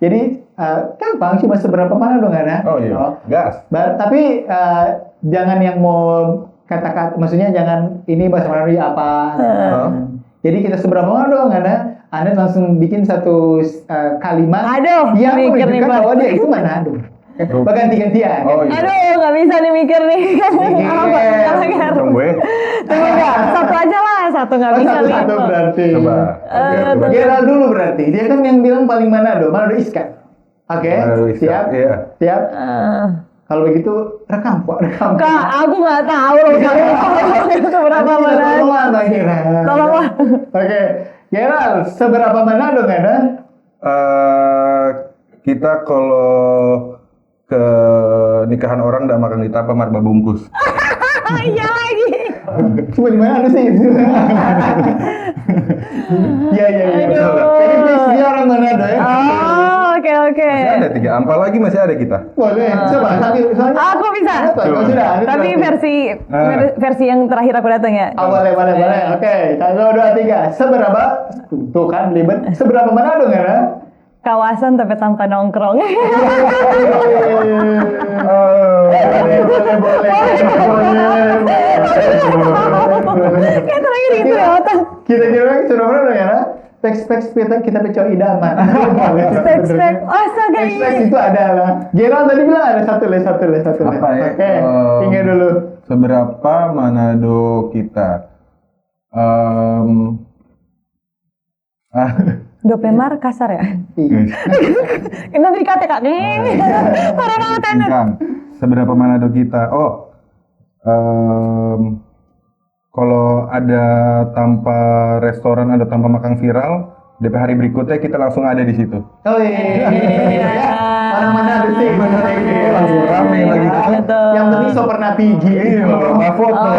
Jadi uh, gampang, cuma seberapa Manado nggak ada. Oh iya, gas. Bar- tapi uh, jangan yang mau kata-kata, maksudnya jangan ini bahasa Manado apa. Hah? Jadi kita seberapa Manado nggak ada, Anet langsung bikin satu uh, kalimat Aduh, yang mikir nih, menunjukkan Bang. Bahwa dia itu Manado. Berganti-gantian. Oh iya. Aduh, nggak bisa nih mikir nih. Apa? Apa, Ger? Tunggu ya. Tunggu, Ger. Satu aja lah, Atau nggak bisa satu-satu lihat. Berarti. Coba. Eh, Coba. Geral dulu berarti. Dia kan yang bilang paling Manado. Manado Iskak. Oke. Manado Iskak, Siap. Iya. Siap. Eh, Kalau begitu rekam kok, rekam. Kak, aku nggak tahu loh kalau itu berapa Nanti kita Manado. tolonglah, Bang Geral. Tolonglah. Oke. Geral, seberapa Manado nggak ada? Eh, kita kalau ke nikahan orang ndak makan di tapa, mar babungkus. Iya lagi. Cuma di mana ada sih? Iya, iya, iya. Aduh. Jadi dia, dia orang Manado ya? Oh, oke oke. Masih ada tiga, ampa lagi masih ada kita. Boleh, coba sambil soalnya Aku bisa. Apa? Kau sudah, ada Tapi sudah. versi Ah. versi yang terakhir aku datang ya. Ah, boleh, boleh, boleh. Oke, satu, dua, tiga. Seberapa? Tuh kan, libet. Seberapa Manado nggak ada? Kawasan tapi tanpa nongkrong. Boleh, boleh, boleh. Boleh, boleh, boleh. Yang terakhir itu ya otak. Kita kira sudah pernah dengar, ha? Teks-teks kita, kita pe cowok idaman. Teks-teks. Astaga, Teks-teks iya. Itu ada lah. Geral tadi bilang ada satu le, satu le, satu le. Apa ya? Oke, Em, tinggal dulu. Seberapa Manado kita? Em, ah, Dopemar kasar ya? Iya. Nanti dikata kak. Parah banget anak. Singkang. Seberapa Manado kita? Oh, em, kalau ada tampa restoran, ada tampa makan viral, D P hari berikutnya kita langsung ada di situ. Oh iya. Orang mana ada sih? Langsung rame lagi. Betul. Yang penting so pernah pigi. Iya, foto.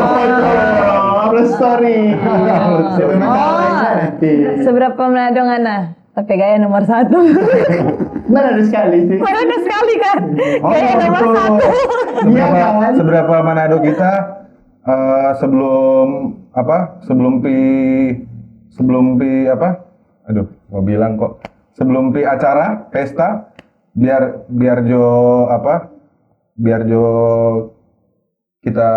Upload story. Oh. Sebenarnya nanti. Seberapa Manado ngana? Tapi gaya nomor satu. Mana ada sekali sih? Mana ada sekali kan? Oh, Gaya nomor betul. satu. Iya Seberapa, kan? seberapa Manado kita eh, sebelum apa? Sebelum pi sebelum pi apa? Aduh, mau bilang kok. Sebelum pi acara pesta, biar biar jo apa? Biar jo kita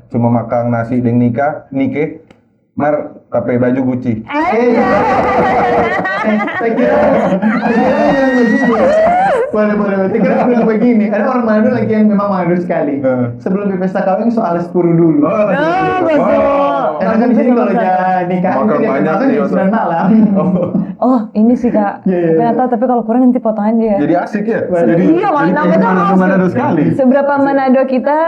cuma makan nasi deng nika, nike, mar tapi baju Gucci. Eh, eh, saya kira, saya kira yang begini. Boleh, boleh, boleh. Saya kira bilang begini. Ada orang Manado lagi yang memang Manado sekali. Heeh. Sebelum di pesta kawin, so alas puru dulu. Oh, Oh, betul. Karena kan di sini kalau ja nikah Makan itu dia banyak, makan iya, jam tuh. sembilan malam. Oh, ini sih kak. Iya, iya, Pengen iya. Tahu tapi kalau kurang nanti potongan dia. Jadi asik ya. Jadi, Jadi, iya, mana jadi nama kayak tuh Manado, asik. Manado sekali. Seberapa Manado kita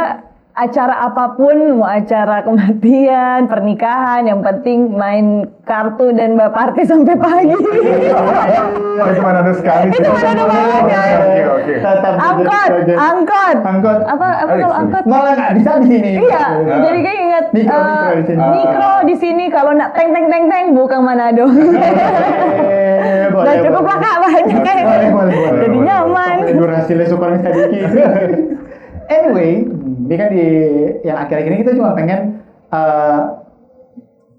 acara apapun, mau acara kematian, pernikahan, yang penting main kartu dan baparty sampai pagi. Oh, itu Manado sekali. Itu Manado banget. Oke, oke. Tetap Angkot, joget-joget. Angkot. Angkot. Apa apa Ada kalau sih. Angkot? Malah nggak bisa di sini. Iya, Nah. Jadi kayak ingat Mikro, eh, mikro di sini. Mikro di sini kalau nak teng teng teng teng bukan Manado. Eh, boleh, Udah cukup boleh. lah kak banyak kayak. Boleh, boleh, boleh. Jadi nyaman. Durasi les ukuran sedikit. Anyway, ini kan di yang akhir-akhir ini kita cuma pengen eh,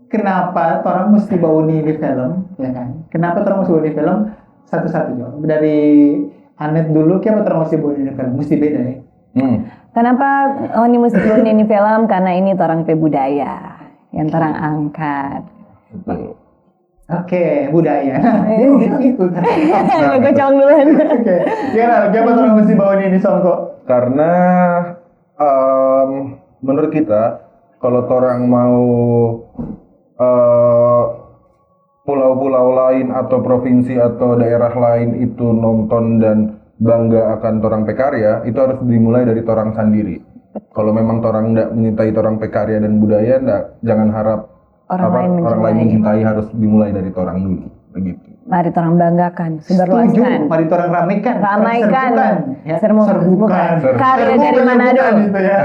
kenapa orang mesti bauni di film, ya kan? Kenapa orang mesti bauni film? Satu-satu jawab. Dari Anet dulu, kenapa orang mesti bauni di film? Mesti beda ya. Hmm. Kenapa ini mesti ini film? Karena ini orang pe budaya yang orang angkat. Betul. Oke, budaya. Nah, dia begitu itu. Gue cong duluan. Oke, Geral, kenapa orang mesti bauni di Songko? Karena em, menurut kita kalau orang mau eh, pulau-pulau lain atau provinsi atau daerah lain itu nonton dan bangga akan orang pe karya, itu harus dimulai dari orang sendiri. Kalau memang orang ndak mencintai orang pe karya dan budaya, ndak, jangan harap Orang apa, lain orang lain mencintai. Mencintai harus dimulai dari orang dulu, begitu. Mari orang banggakan, Setuju, sebarluaskan. mari orang ramaikan. Ramaikan. Serbukan, ya. Serbu- Serbukan. Karya dari Serbukan, Manado. Bukan gitu ya.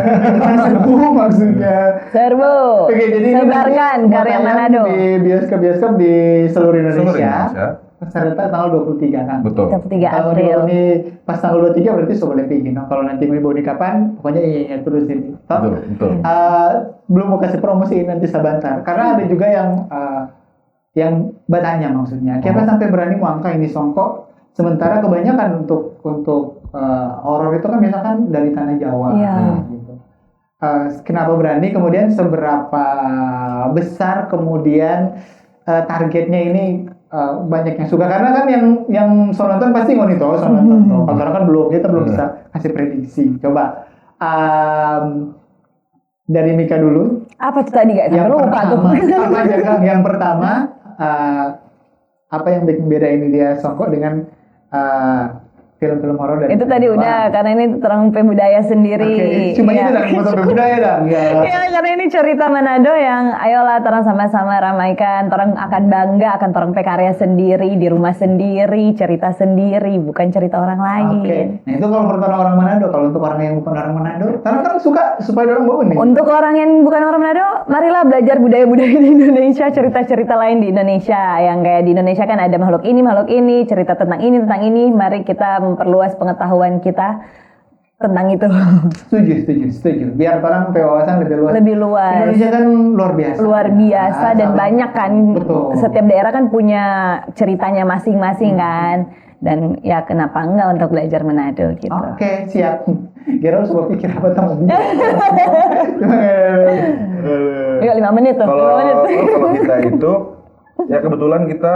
Serbu maksudnya. Serbu. Oke, jadi ini Sebarkan nanti mau karya tayang Manado. Di bioskop-bioskop di seluruh Indonesia. Seluruh Indonesia. Serentak tanggal dua puluh tiga kan. Betul. Dua puluh tiga Kalau April. Ini pas tanggal dua puluh tiga berarti so boleh pergi. Nah, kalau nanti mau di kapan, pokoknya ingat terus ini. Toh? Betul, betul. Eh, belum mau kasih promosi ini nanti sebentar. Karena ada juga yang eh, yang bertanya maksudnya. Kenapa Oh. Sampai berani mau angkat ini Songko? Sementara kebanyakan untuk untuk eh, horor itu kan misalkan dari tanah Jawa Iya. gitu. Eh, kenapa berani? Kemudian seberapa besar kemudian eh, targetnya ini eh, banyak yang suka karena kan yang yang so nonton pasti ngoni tahu so nonton Hmm. tuh. Kalau orang kan belum, kita belum Hmm. bisa kasih prediksi. Coba em, Dari Mika dulu. Apa tuh tadi, Kak? Sampai lupa tuh. Apa aja, Kang? Yang pertama, eh, apa yang bikin beda ini dia Songko dengan eh, film-film horor dari Itu tadi udah, karena ini torang pe budaya sendiri. Oke, cuma itu dah, foto pe budaya dah. Ya. Ya, karena ini cerita Manado yang ayolah torang sama-sama ramaikan, torang akan bangga akan torang pe karya sendiri, di rumah sendiri, cerita sendiri, bukan cerita orang lain. Oke. Nah, itu kalau menurut orang Manado, kalau untuk orang yang bukan orang Manado, karena kan suka supaya orang bau nih. Untuk orang yang bukan orang Manado, marilah belajar budaya-budaya di Indonesia, cerita-cerita lain di Indonesia. Yang kayak di Indonesia kan ada makhluk ini, makhluk ini, cerita tentang ini, tentang ini. Mari kita memperluas pengetahuan kita tentang itu. Setuju, setuju, setuju. Biar orang pe wawasan lebih luas. Lebih luas. Indonesia kan luar biasa. Luar biasa dan banyak kan. Betul. Setiap daerah kan punya ceritanya masing-masing kan. Dan ya kenapa enggak untuk belajar Manado gitu. Oke, siap. Gerald coba pikir apa tau. Yuk, lima menit tuh. Kalau Lima menit. kalau kita itu, ya kebetulan kita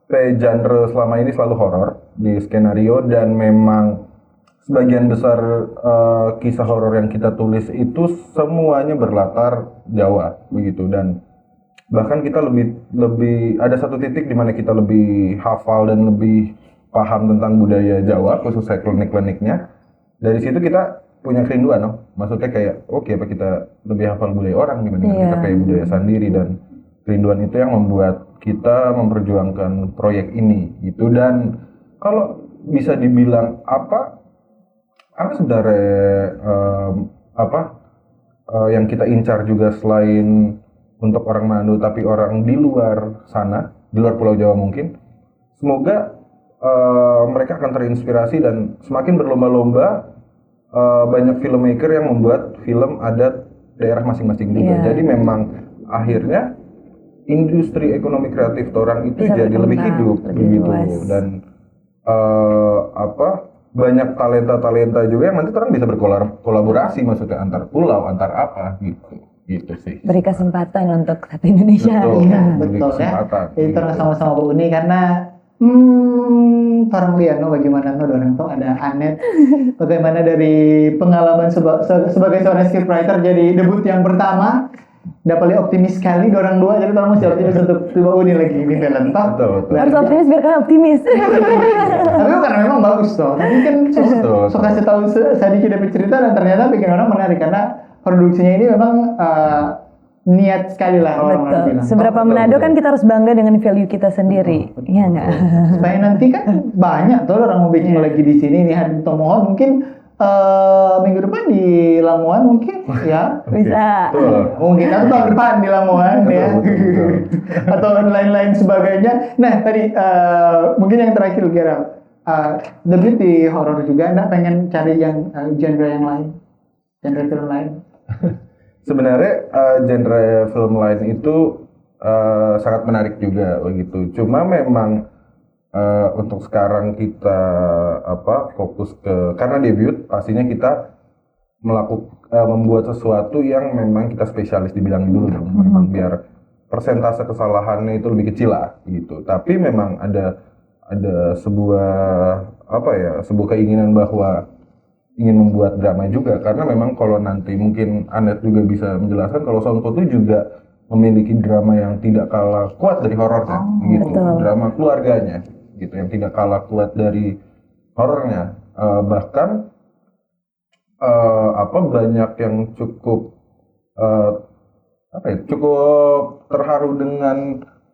pe genre selama ini selalu horor di skenario, dan memang sebagian besar eh, kisah horor yang kita tulis itu semuanya berlatar Jawa begitu, dan bahkan kita lebih lebih ada satu titik di mana kita lebih hafal dan lebih paham tentang budaya Jawa, khususnya klinik-kliniknya. Dari situ kita punya kerinduan, no? Maksudnya kayak, oke, apa kita lebih hafal budaya orang dibandingkan kita Iya. kayak budaya sendiri, dan kerinduan itu yang membuat kita memperjuangkan proyek ini gitu. Dan kalau bisa dibilang apa, apa sebenarnya em, apa eh, yang kita incar juga selain untuk orang Manado tapi orang di luar sana, di luar Pulau Jawa mungkin. Semoga eh, mereka akan terinspirasi dan semakin berlomba-lomba eh, banyak filmmaker yang membuat film adat daerah masing-masing juga. Iya. Jadi memang akhirnya industri ekonomi kreatif orang itu Bisa jadi lebih berkembang, hidup lebih gitu. luas. Dan eh, apa banyak talenta-talenta juga yang nanti orang bisa berkolaborasi, maksudnya antar pulau, antar apa gitu. Gitu sih. Beri kesempatan untuk satu Indonesia. Betul. Iya, Beri betul ya. kesempatan. Jadi orang sama-sama Uni karena hmm, orang lihat no bagaimana no orang tuh ada Anet. Bagaimana dari pengalaman seba- se- sebagai seorang scriptwriter jadi debut yang pertama. Udah paling optimis sekali orang dua, jadi orang masih optimis untuk tiba Uni lagi di film toh. Betul, betul. Harus optimis biar kalian optimis. Tapi bukan memang bagus toh. Tapi kan so, Betul, so betul. kasih tahu se- sedikit dari cerita dan ternyata bikin orang menarik karena produksinya ini memang eh, niat sekali lah kalau orang Betul. bilang. Seberapa Betul, Manado betul. Kan kita harus bangga dengan value kita sendiri. Iya nggak? Supaya nanti kan banyak tuh orang mau bikin lagi di sini nih, Hadim Tomohon mungkin eh, minggu depan di Lamongan mungkin ya. Bisa. Betul. Mungkin atau tahun depan di Lamongan ya. Betul, betul, betul. Atau lain-lain sebagainya. Nah tadi eh, mungkin yang terakhir Gerald, eh, debut di horor juga, anda pengen cari yang eh, genre yang lain, genre film lain? Sebenarnya eh, genre film lain itu eh, sangat menarik juga begitu. Cuma memang eh, untuk sekarang kita apa fokus ke, karena debut pastinya kita melakukan membuat sesuatu yang memang kita spesialis di bidang dulu dong. Memang biar persentase kesalahannya itu lebih kecil lah gitu. Tapi memang ada ada sebuah apa ya, sebuah keinginan bahwa ingin membuat drama juga, karena memang kalau nanti mungkin Anet juga bisa menjelaskan kalau Songko tuh juga memiliki drama yang tidak kalah kuat dari horornya gitu. Betul. Drama keluarganya gitu yang tidak kalah kuat dari horornya. Eh, bahkan eh, apa banyak yang cukup eh, apa ya, cukup terharu dengan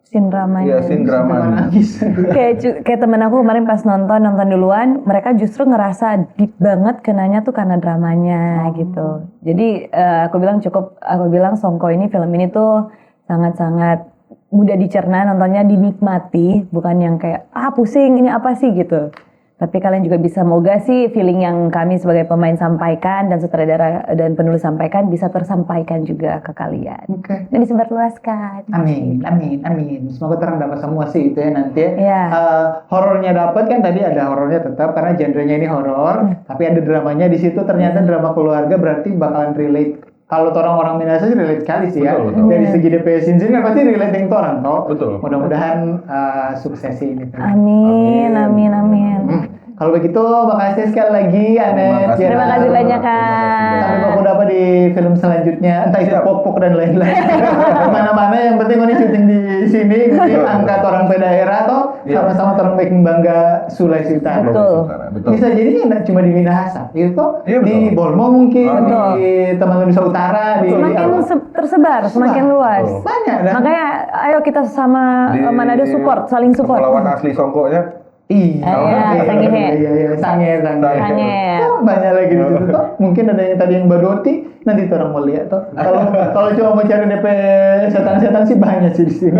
Scene dramanya. Ya, scene drama. Nangis. Kayak cu- kayak temen aku kemarin pas nonton nonton duluan, mereka justru ngerasa deep banget kenanya tuh karena dramanya gitu. Jadi eh, aku bilang cukup, aku bilang Songko ini film ini tuh sangat-sangat mudah dicerna, nontonnya dinikmati, bukan yang kayak ah pusing ini apa sih gitu. Tapi kalian juga bisa, moga sih feeling yang kami sebagai pemain sampaikan dan sutradara dan penulis sampaikan bisa tersampaikan juga ke kalian. Oke. Dan disebarluaskan. Amin, amin, amin. Semoga terang dapat semua sih itu ya nanti ya. Iya. Eh, horornya dapat kan tadi ada horornya tetap karena genrenya ini horor, tapi ada dramanya di situ ternyata drama keluarga berarti bakalan relate. Kalau orang-orang Minahasa sih relate sekali sih ya. Betul, betul. Dari segi D P S ini kan pasti relate dengan orang toh. Betul. Mudah-mudahan eh, sukses sih ini. Amin, amin, amin. Hmm. Kalau begitu, makasih sekali lagi, Anet. Terima kasih Tiara. banyak, Kak. Sampai baku dapat di film selanjutnya, entah itu Siap. Pok-Pok dan lain-lain. Mana-mana, yang penting ini syuting di sini, jadi Betul. Angka torang pe daerah toh, Iya. sama-sama torang bikin bangga Sulawesi Utara. Betul. Betul. Bisa jadi ini nggak cuma di Minahasa, gitu toh? Iya, betul. Di Bolmo mungkin, Ah. Betul. di Taman Nusa Utara, di Semakin apa? se- tersebar, semakin luas. Betul. Banyak dah. Makanya ayo kita sama Di eh, Manado support, saling support. Kepulauan asli Songkonya. Iya, Iya, Sangihe. Iya, iya, Sangihe, Sangihe. Sangihe. Oh, banyak lagi di situ toh. Mungkin ada yang tadi yang badoti, nanti orang mau lihat toh. Kalau kalau cuma mau cari D P setan-setan sih banyak sih di sini.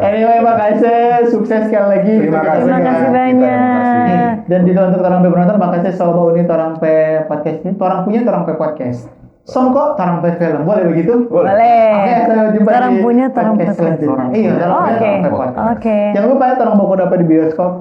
Anyway, makasih, sukses sekali lagi. Terima kasih. Terima kasih Kak. banyak. Terima kasih. Dan juga untuk orang pe penonton, makasih sama Uni orang pe podcast ini. Orang punya orang pe podcast. Songko orang pe film. Boleh begitu? Boleh. Boleh. Oke, sampai jumpa Orang di punya orang podcast pe selanjutnya. Orang Iya, orang Oh, punya oke. orang pe podcast. Oke. Jangan lupa ya, orang baku dapat di bioskop.